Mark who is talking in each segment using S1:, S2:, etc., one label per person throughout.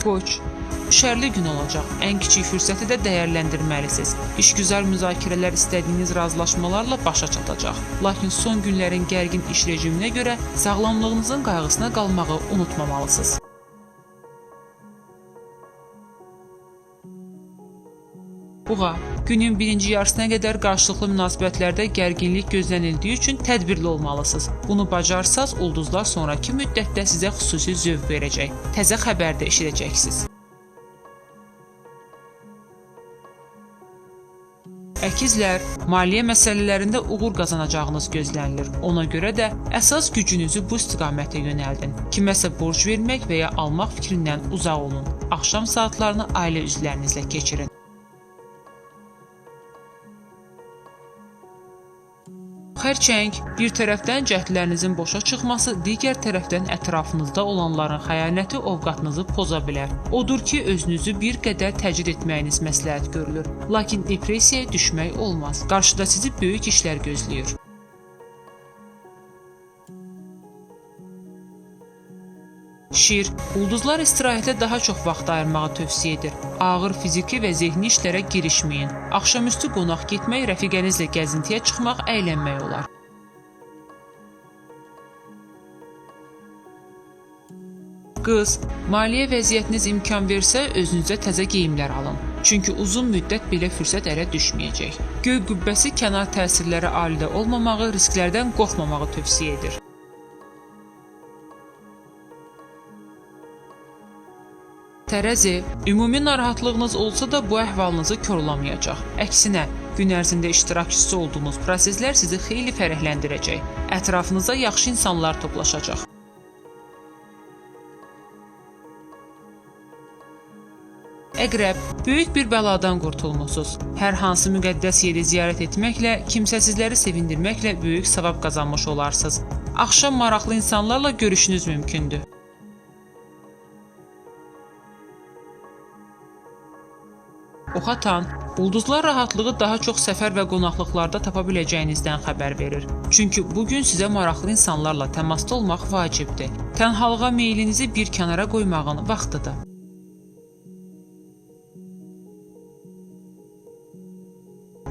S1: Qoç, şərli gün olacaq. Ən kiçik fürsəti də dəyərləndirməlisiniz. İşgüzar müzakirələr istədiyiniz razılaşmalarla başa çatacaq. Lakin son günlərin gərgin iş rejiminə görə sağlamlığınızın qayğısına qalmağı unutmamalısınız. Buğa, günün birinci yarısına qədər qarşılıqlı münasibətlərdə gərginlik gözlənildiyi üçün tədbirli olmalısınız. Bunu bacarsaz, ulduzlar sonrakı müddətdə sizə xüsusi zövq verəcək. Təzə xəbər də eşidəcəksiniz. Əkizlər, maliyyə məsələlərində uğur qazanacağınız gözlənilir. Ona görə də əsas gücünüzü bu istiqamətə yönəldin. Kiməsə borc vermək və ya almaq fikrindən uzaq olun. Axşam saatlarını ailə üzvlərinizlə keçirin. Xərçəng, bir tərəfdən cəhdlərinizin boşa çıxması, digər tərəfdən ətrafınızda olanların xəyanəti ovqatınızı poza bilər. Odur ki, özünüzü bir qədər təcrid etməyiniz məsləhət görülür. Lakin depressiyaya düşmək olmaz. Qarşıda sizi böyük işlər gözləyir. Şir, ulduzlar istirahətə daha çox vaxt ayırmağı tövsiyə edir. Ağır fiziki və zehni işlərə girişməyin. Axşamüstü qonaq getmək, rəfiqənizlə gəzintiyə çıxmaq, əylənmək olar. Qız, maliyyə vəziyyətiniz imkan versə, özünüzə təzə geyimlər alın. Çünki uzun müddət belə fürsət ələ düşməyəcək. Göy qübbəsi kənar təsirlərə alidə olmamağı, risklərdən qorxmamağı tövsiyə edir. Tərəzi, ümumi narahatlığınız olsa da bu əhvalınızı korlamayacaq. Əksinə, gün ərzində iştirakçısı olduğunuz proseslər sizi xeyli fərəhləndirəcək. Ətrafınıza yaxşı insanlar toplaşacaq. Əqrəb, böyük bir bəladan qurtulmusunuz. Hər hansı müqəddəs yeri ziyarət etməklə, kimsəsizləri sevindirməklə böyük savab qazanmış olarsınız. Axşam maraqlı insanlarla görüşünüz mümkündür. Oxatan, ulduzlar rahatlığı daha çox səfər və qonaqlıqlarda tapa biləcəyinizdən xəbər verir. Çünki bugün sizə maraqlı insanlarla təmasda olmaq vacibdir. Tənhalığa meylinizi bir kənara qoymağın vaxtıdır.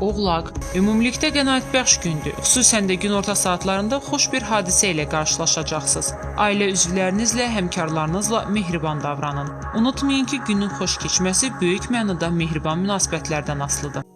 S1: Oğlaq, ümumilikdə qənaətbəxş gündür. Xüsusən də günorta saatlarında xoş bir hadisə ilə qarşılaşacaqsınız. Ailə üzvlərinizlə, həmkarlarınızla mehriban davranın. Unutmayın ki, günün xoş keçməsi böyük mənada mehriban münasibətlərdən asılıdır.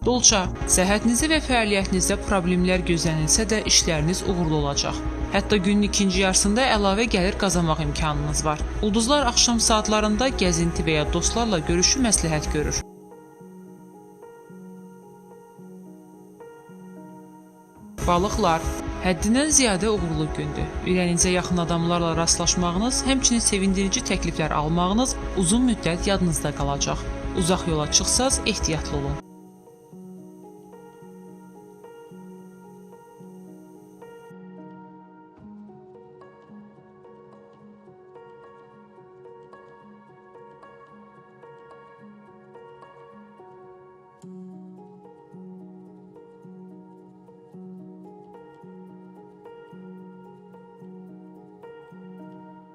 S1: Dolça, səhhətinizdə və fəaliyyətinizdə problemlər gözlənilsə də işləriniz uğurlu olacaq. Hətta günün ikinci yarısında əlavə gəlir qazanmaq imkanınız var. Ulduzlar axşam saatlarında gəzinti və ya dostlarla görüşü məsləhət görür. Balıqlar, həddindən ziyadə uğurlu gündür. Ürəyinizə yaxın adamlarla rastlaşmağınız, həmçinin sevindirici təkliflər almağınız uzun müddət yadınızda qalacaq. Uzaq yola çıxsaz ehtiyatlı olun.